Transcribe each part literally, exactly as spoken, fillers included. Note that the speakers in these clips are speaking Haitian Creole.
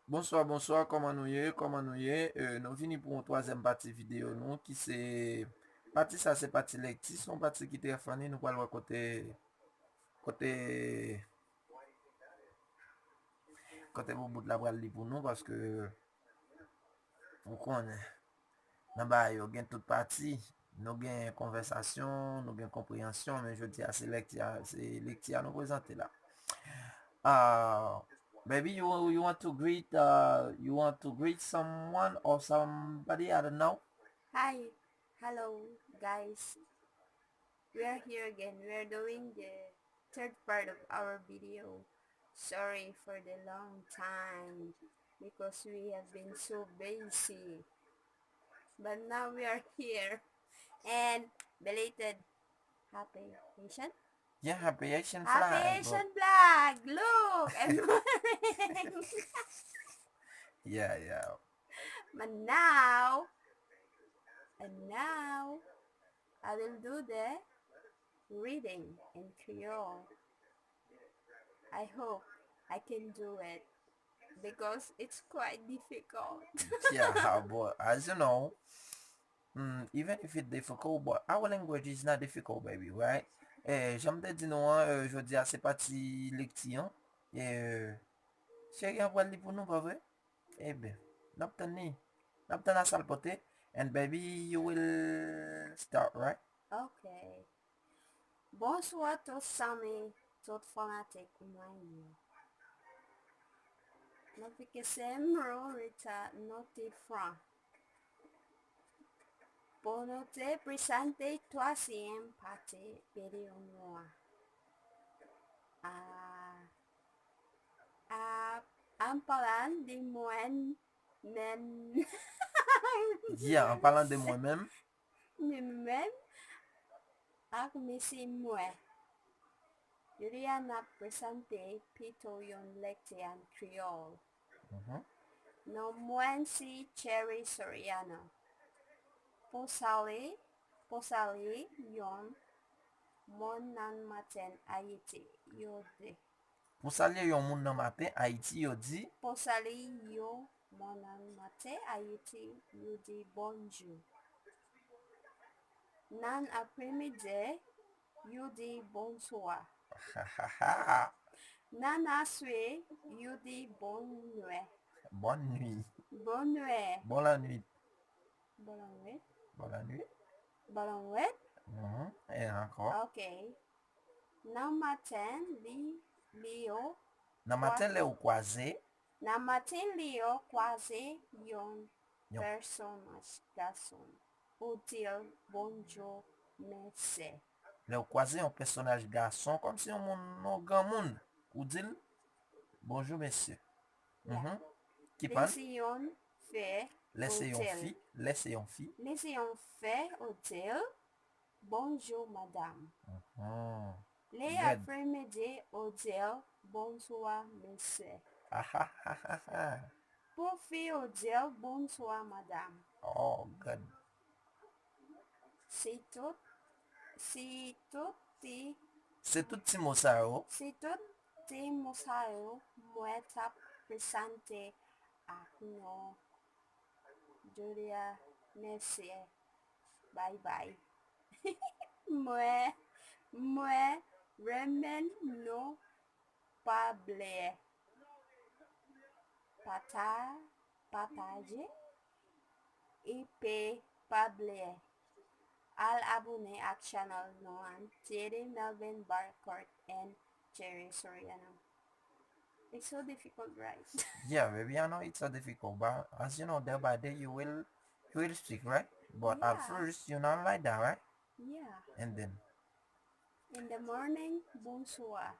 Bonswa, bonswa, kòman nou ye? Kòman nou ye? Eh, nou vini pou yon twazyèm pati videyo nou, ki se, pati sa se pati lekti, se yon pati ki trè funny, nou pral wè kote, kote, kote boubout la pral li pou nou, paske, ou konnen, nan bagay yo gen tout pati, nou gen konvèsasyon, nou gen konpreyansyon, men jodi a se lekti a, se lekti a nou prezante la. Uh, baby, you, you want to greet, uh, you want to greet someone or somebody, I don't know. Hi, hello, guys. We are here again. We are doing the third part of our video. Sorry for the long time because we have been so busy. But now we are here. And belated happy Haitian. Yeah, happy Haitian flag. Happy Haitian flag. Look, and yeah, yeah. But now, and now, I will do the reading in Creole. I hope I can do it because it's quite difficult. Yeah, but as you know, mm, even if it's difficult, but our language is not difficult, baby, right? Eh, jan m te di nou an, eh, jodi a se pati lekti an. Eh, cheri an pral li pou nou, pa vre? Ebyen, n ap tann li. N ap tann a sa l pote. And baby, you will start, right? Ok. Bonswa tout zanmi, tout fanatik mwen yo. Nou pike se Mro Rita Notifran. Pou nou te prezante twazyèm pati videyo nou an. A, a, an palan de mwen menm. Yeah, an palan de mwen menm. Mwen menm ak mesye mwen. Jodi a n ap prezante pito yon lekti an kreyòl. Non mwen se Cherry Soriano. Pou salye, pou salye yon moun nan maten Ayiti, yo di. Pou salye yon moun nan maten Ayiti, yo di. Pou salye yon moun nan maten Ayiti, yo di bonjou. Nan apremidi, yo di bonswa. Nan aswè, yo di bonnwit. Bonne nuit. Bonnwit. Bon la nuit. Bonnwit. Bon la nuit. Bonnwit. Mhm. E ankò. Ok. Nan maten, li, li yo. Nan maten lè ou kwaze. Nan maten, li yo kwaze yon pèsonaj gason. Ou di l bonjou, mesye. Lè ou kwaze yon pèsonaj gason, kòmsi yon moun, yon granmoun, ou di l bonjou, mesye. Mhm. Ki pann? Lè se yon fi, Lè se yon fi, lè se yon fi. Lè se yon fi, ou di l bonjou, madanm. Mhm. Lè apremidi, ou di l bonswa, mesye. Ahahaha. Pou fi, ou di l bonswa, madanm. Oh, God. Se tout, se tout ti, Se tout ti mo sa yo. Se tout ti mo sa yo mwen t ap prezante ak nou jodi a, mesye. Bay bay. Mwen, mwen renmen nou, pa bliye pata, pataje, epi pa bliye al abòne ak channel nou an, Thierry Melvin Barcourt and Cherry Soriano. It's so difficult, right? Yeah, baby, I know it's so difficult, but as you know, day by day you will you will speak, right? But at Yeah. First, you're not like that, right? Yeah. And then, In the morning, bonsoir.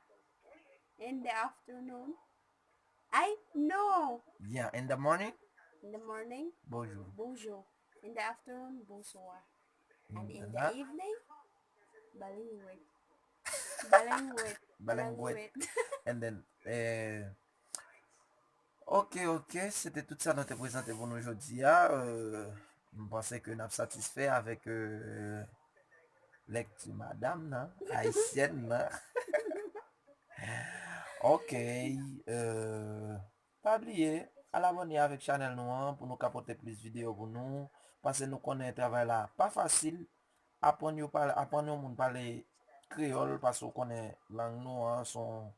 In the afternoon, I know. Yeah, in the morning, In the morning, bonjour. Bonjour. In the afternoon, bonsoir. And in And the that- evening, balenwet. Balenwet. Balenwet. And then, eh, ok, ok, se te tout sa nou te prezante pou nou jodi a. Euh, m panse ke n ap satisfè avèk euh, lekti madanm nan, ayisyèn nan. Ok, euh, pa bliye, al abòne avèk chanèl nou an pou nou ka pote plis videyo pou nou. Paske nou konnen travay la pa fasil. Aprann yo pale, aprann yon moun pale kreyòl, paske w konnen lang nou an se yon,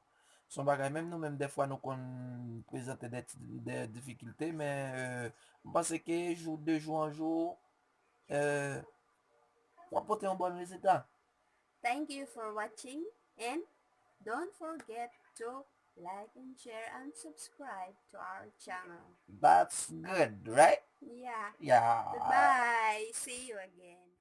se yon bagay. Menm nou menm, dèfwa, nou konn prezante de, de difikilte, men, euh, m panse ke jou, de jou an jou, euh, w ap pote yon bon rezilta. Thank you for watching and don't forget to like and share and subscribe to our channel. That's good, right? Yeah. Yeah. Goodbye. See you again.